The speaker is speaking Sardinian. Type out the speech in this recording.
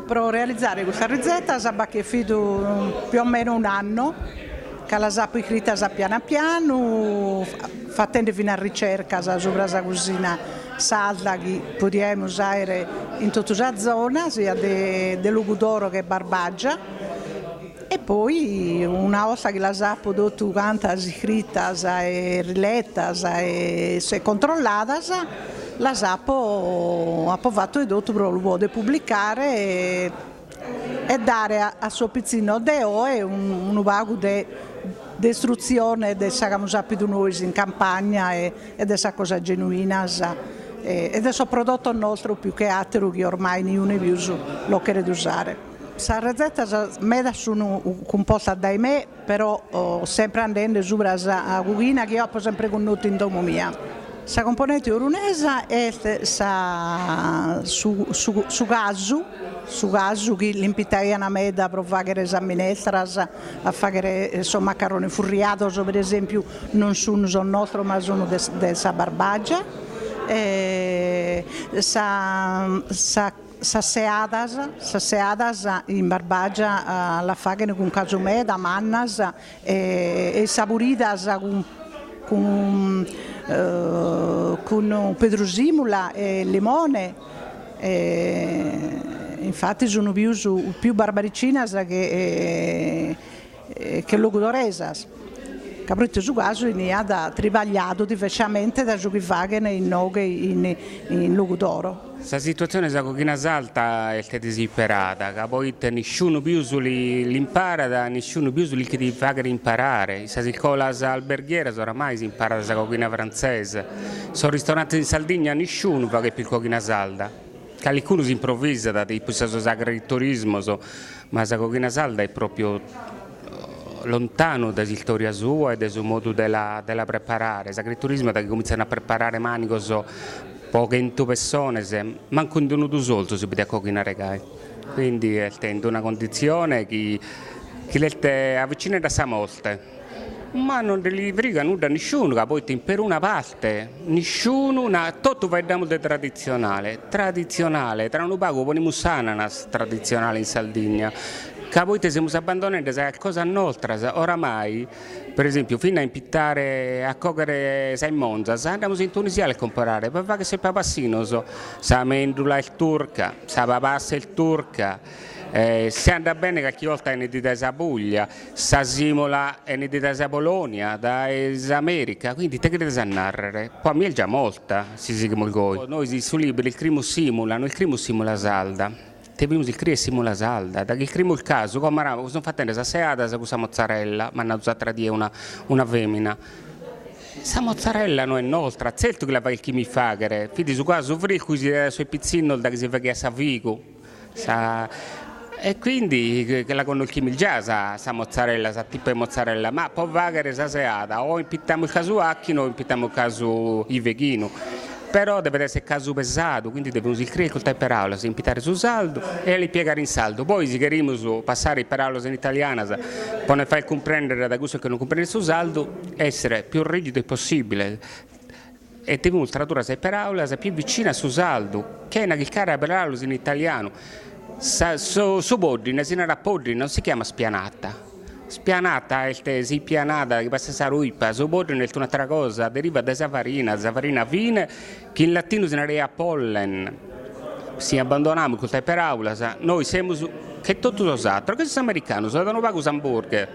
Pro realizare custas rizetas b'at cherfidu più o meno un'annu, ca las apo iscritas pianu pianu, fatende finas ricercas subra sa cusina sarda chi podiamus àere in totu sa zona, siat de Logudoro che Barbagia, e poi una 'orta chi las apo totu cantas iscritas e riletas e controlladas, las apo apo fatu 'e totu pro lu poder publicare e e dare a sos pitzinnos de oe unu pagu de de istrutzione de sa ch'amus apidu nois in campagna e e de sas cosas genuinas e de sos prodotos nostros pius che ateru chi ormai niune pius los cheret usare. Sas rezetas medas sun cumpostas dae me però sempre andende subra sa cughina chi eo apo sempre connotu in domo mia. Sa componente orunesa est sa su su su casu, su casu chi l'impitaian meda pro faghere sas minestras, a faghere sos macarrones furriados per esempiu non sun sos nostros ma sun de de sa Barbagia e sa sa Sas seadas, sas seadas in Barbagia las faghen cun casu meda, mannas e saboridas cun cun cun pedrusimula e limone e infati sun pius pius barbaricinas che che logudoresas, ca proite su casu 'eniat tribagliadu diversamente dae su chi faghen inoghe in in Logudoro. Sa situatzione de sa coghina sarda est disisperada, ca poite nisciunu pius l'imparat, nisciunu pius l'ischit fagher imparare, in sas iscolas alberghieras oramai si imparat sa coghina frantzesa, sos ristorantes in Sardigna nisciunu faghet pius coghina sarda, calicunu s'improvisat, tipu sos agriturismos, ma sa coghina sarda est propriu lontanu dae s'istoria sua e dae su modu de la de la preparare, s'agriturismu da chi comintzan a preparare manigos po chentu pessones, mancu in d'unu tusorzu si podiat coghinare gai, quindi est in d'una conditzione chi chi l'est avvicinende a sa morte, ma non nde li frigat nudda a nisciunu ca poite in peruna parte nisciunu na totu faeddamus de traditzionale, traditzionale, tra unu pagu ponimus s'ananas traditzionale in Sardigna, ca poite semus abbandonende sas cosas nostras, oramai Per esempiu, fina a impitare, a coghere sas monzas, andamus in Tunisia a las comporare, pro fagher sos pabassinos, sa mendula est turca, sa pabassa est turca, si andat bene calchi 'olta 'enit dae sa Puglia, sa simola 'enit dae sa Polonia, dae s'America, quindi ite cherides a narrer, po a mie est già morta si sighimus goi. Nois in su liberu iscrimus simula, no iscrimus simula sarda. Devimus iscrier simula sarda, daghi iscrimus casu, como naramus, sun fatende sas seadas cun sa mozzarella, m'at nadu s'atera die una una femina, sa mozzarella no est nostra, zertu chi la faghimus fagher, fit su casu friscu chi si daiat a sos pitzinnos daghi si faghiat sa figu, sa e quindi che la connoschimus già sa sa mozzarella, sa tipu 'e mozzarella, ma pro fagher sa seada o impitamus casu 'acchinu o impitamus casu 'iveghinu Però devet esser casu pesadu, quindi devimus iscrier custas peraulas, impitare su sardu e a l'impiegare in sardu, poi si cherimus passare in peraulas in italianas po nos fagher cumprender dae cussos chi non cumprendent su sardu, esser pius rigidos possibile e devimus tradurre sas peraulas pius vicina a su sardu, chena chircare peraulas in italianu, sa su poddine si narat poddine, non si chiamat spianata Spianata est s'ipianada chi passat sa ruipa, su poddine est un'atera cosa, derivat dae sa farina, sa farina fine chi in latinu si naraiat pollen. Si abbandonamus custas peraulas, nois semus che totu sos ateros, che sos americanos, dat unu pagu s'hamburger.